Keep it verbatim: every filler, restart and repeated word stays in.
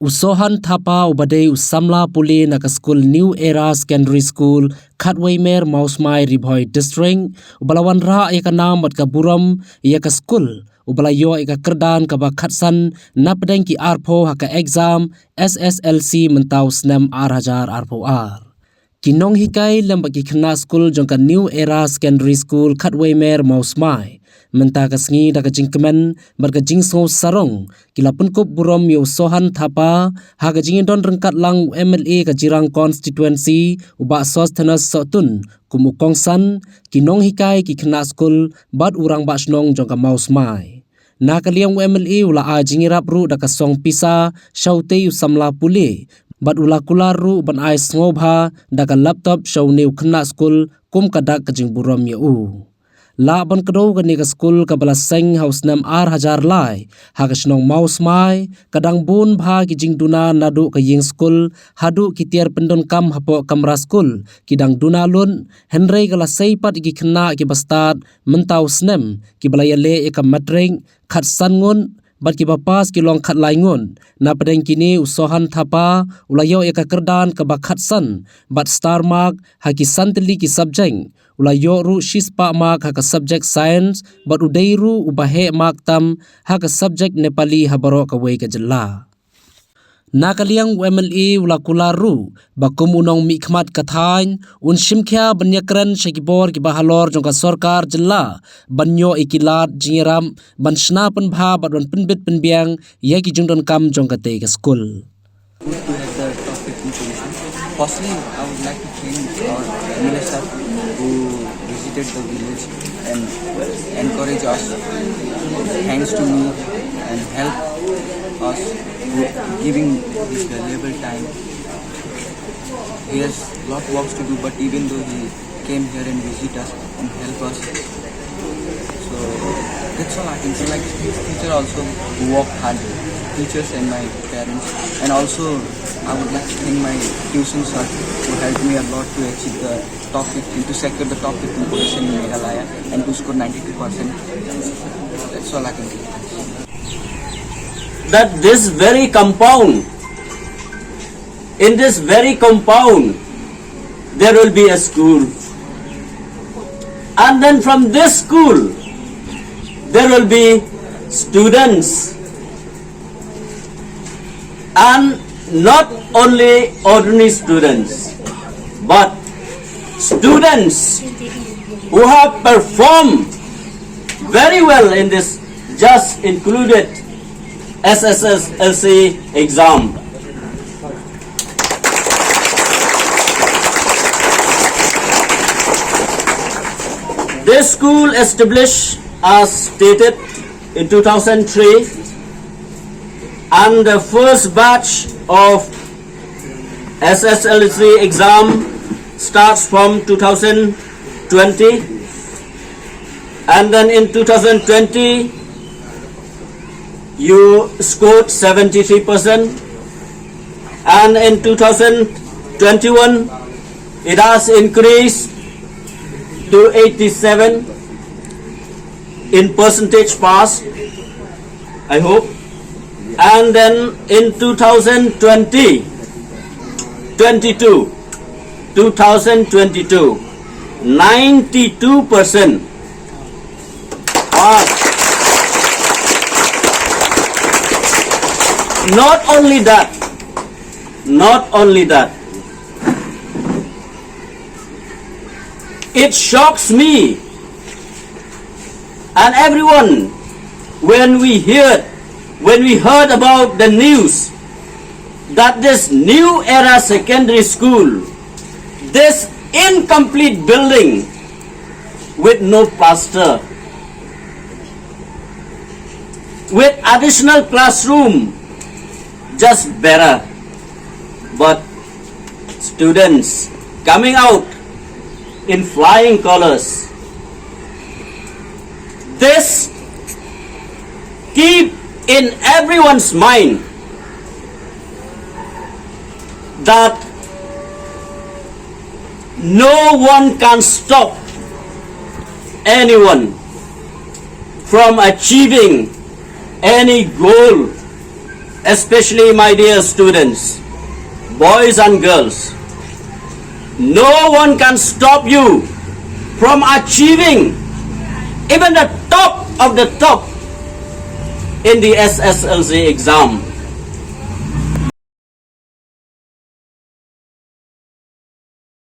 U Sohan Thapa uba dei u samla pule na ka skul New Era Secondary School, Khatweimer, Mawsmai, Ri Bhoi District, uba la wanrah ïa ka nam bad ka burom ïa ka skul, uba la ïoh ïa ka kyrdan kaba khatsan napdeng ki arphew ha ka exam S S L C mynta u snem ar hajar arphew ar. Ki nonghikai lem bad ki khynnah skul jong ka New Era Secondary School, Khatweimer, Mawsmai, mynta ka sngi da ka jingkmen bad ka jingsngew sarong ki la pynkup burom ïa u Sohan Thapa ha ka jingdon ryngkat lang u M L A ka Jirang Constituency, u Bah Sosthenes Sohtun, kum u kongsan, ki nonghikai, ki khynnah skul bad u rangbah shnong jong ka Mawsmai. Na ka liang u M L A u la ai jingïarap ruh da ka song pisa sha utei u samla pule, bad u la kular ruh ban ai sngewbha da ka laptop sha une u khynnah skul kum ka dak ka jingburom ïa u. Lah ban kdew, kane ka skul kaba la seng ha u snem ar hajar lai ha ka shnong Mawsmai, ka dang bun bha ki jingduna naduh ka ïing skul haduh ki tiar pyndonkam hapoh kamra skul ki dang duna lut, hynrei ka la sei pat ïa ki khynnah kiba stad mynta u snem kiba la ïaleh ïa ka matrik, khatsan ngut, bad kiba pass ki long khatlai ngut. Napdeng kine u Sohan Thapa u la ïoh ïa ka kyrdan kaba khatsan bad star mark ha ki san tylli ki subject. U la ïoh ruh shispah mark ha ka subject science bad u dei ruh uba heh mark tam ha ka subject Nepali ha baroh kawei ka jylla. Na ka liang u M L A u la kular ruh ba kum u nongmihkhmat ka thaiñ, un shimkhia ban ïakren sha ki bor kiba halor jong ka sorkar jylla ban ïoh ïa ki lad jingïarap ban shna pynbha bad ban pynbit pynbiang ïa ki jingdonkam jong katei ka skul. Firstly, I would like to thank our M L A sir who visited the village and encouraged us, thanks to me, and helped us with giving this valuable time. He has lot works to do, but even though he came here and visit us and help us, so that's all I can say. Like, his teacher also who worked hard, teachers and my parents, and also I would like to thank my tuition sir who helped me a lot to achieve the top fifteen, to secure the top fifteen position in Meghalaya and to score ninety-two percent. That's all I can say. That this very compound, in this very compound, there will be a school. And then from this school, there will be students. And not only ordinary students, but students who have performed very well in this just included S S L C exam. This school established, as stated, in two thousand three, and the first batch of S S L C exam starts from two thousand twenty, and then in two thousand twenty you scored seventy-three percent, and in two thousand twenty-one it has increased to eighty-seven in percentage pass, I hope. And then in two thousand twenty, twenty-two, two thousand twenty-two, ninety-two percent pass. Not only that, not only that, it shocks me and everyone when we heard, when we heard about the news that this New Era Secondary School, this incomplete building with no plaster, with additional classroom, just better. But students coming out in flying colors, this keep in everyone's mind that no one can stop anyone from achieving any goal Especially, my dear students, boys and girls, no one can stop you from achieving even the top of the top in the S S L C exam.